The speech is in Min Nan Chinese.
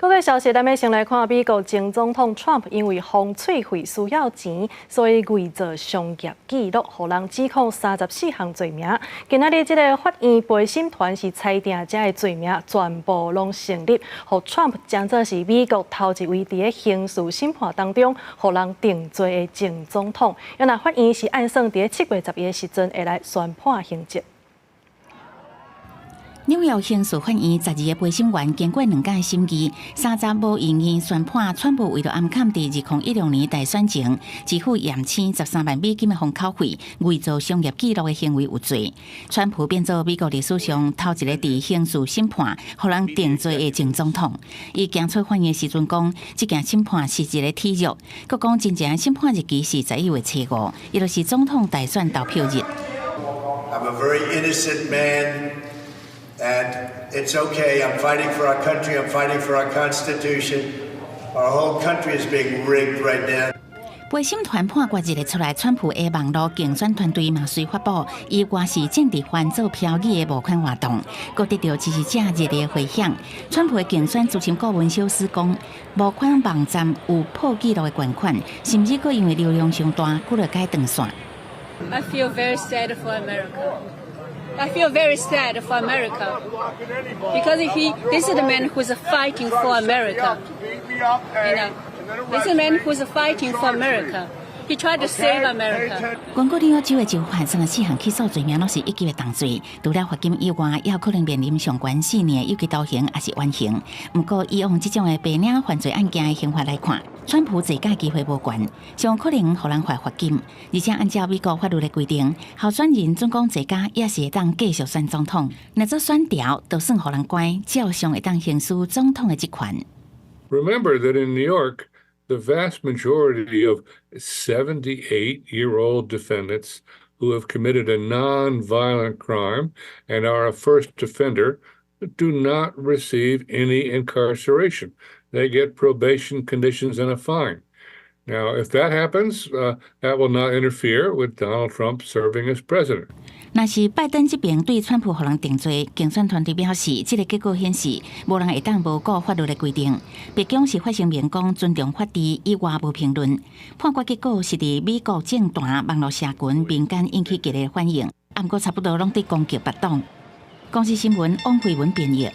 國際消息，咱欲先來看美國前總統川普因為封喙費需要錢，所以偽造商業記錄，予人指控34項罪名。今仔日這个法院陪審團是裁定這个罪名全部攏成立，予川普將做是美國頭一位佇咧刑事審判當中予人定罪的前總統。若法院是按算佇咧7月11的時陣會來宣判刑責。紐約刑事法院12个陪審員經過2工審議，30無異議宣判，川普為著掩崁佇2016年大選前支付驗屍13萬美金的封口費，偽造商業記錄的行為有罪。川普變做美國歷史上頭一個佇刑事審判予人定罪的前總統。伊行出法院的時陣講，這件審判是一個恥辱，閣講真正審判日期是11月初5，伊就是總統大選投票日。 I'm a very innocent man. And it's okay. I'm fighting for our country. I'm fighting for our Constitution. Our whole country is being rigged right now. 陪審團判決日出來，川普的網路競選團隊嘛隨發布以外是政治犯做標語的募款活動，閣得著支持者熱烈回響。川普的競選資深顧問小斯講，募款網站有破紀錄的捐款，甚至閣因為流量傷大，幾落改斷線。 I feel very sad for America. I feel very sad for America because this is the man who is fighting for America. This is the man who is fighting for America. He tried to save America. 根據紐約州的州法，34項起訴罪名攏是一級的重罪，除了罰金以外，也有可能面臨上懸4年的有期徒刑，抑是緩刑。毋過以往這種的白領犯罪案件的刑罰來看，川普坐監機會無懸，上可能予人罰罰金。而且按照美國法律的規定，候選人準講坐監也是會當繼續選總統。若做選調，就算予人關，照樣會當行使總統的職權。 Remember that in New York, the vast majority of 78-year-old defendants who have committed a non-violent crime and are a first offender do not receive any incarceration. They get probation conditions and a fine. Now, if that happens, that will not interfere with Donald Trump serving as president. 若是拜登這邊對川普予人定罪，競選團隊表示，這個結果顯示無人會當無顧法律的規定。白宮是發聲明講尊重法治，以外無評論。判決結果是佇美國政壇、網路社群、民間引起激烈反應，毋過差不多攏佇攻擊別黨。公視新聞王慧文編譯。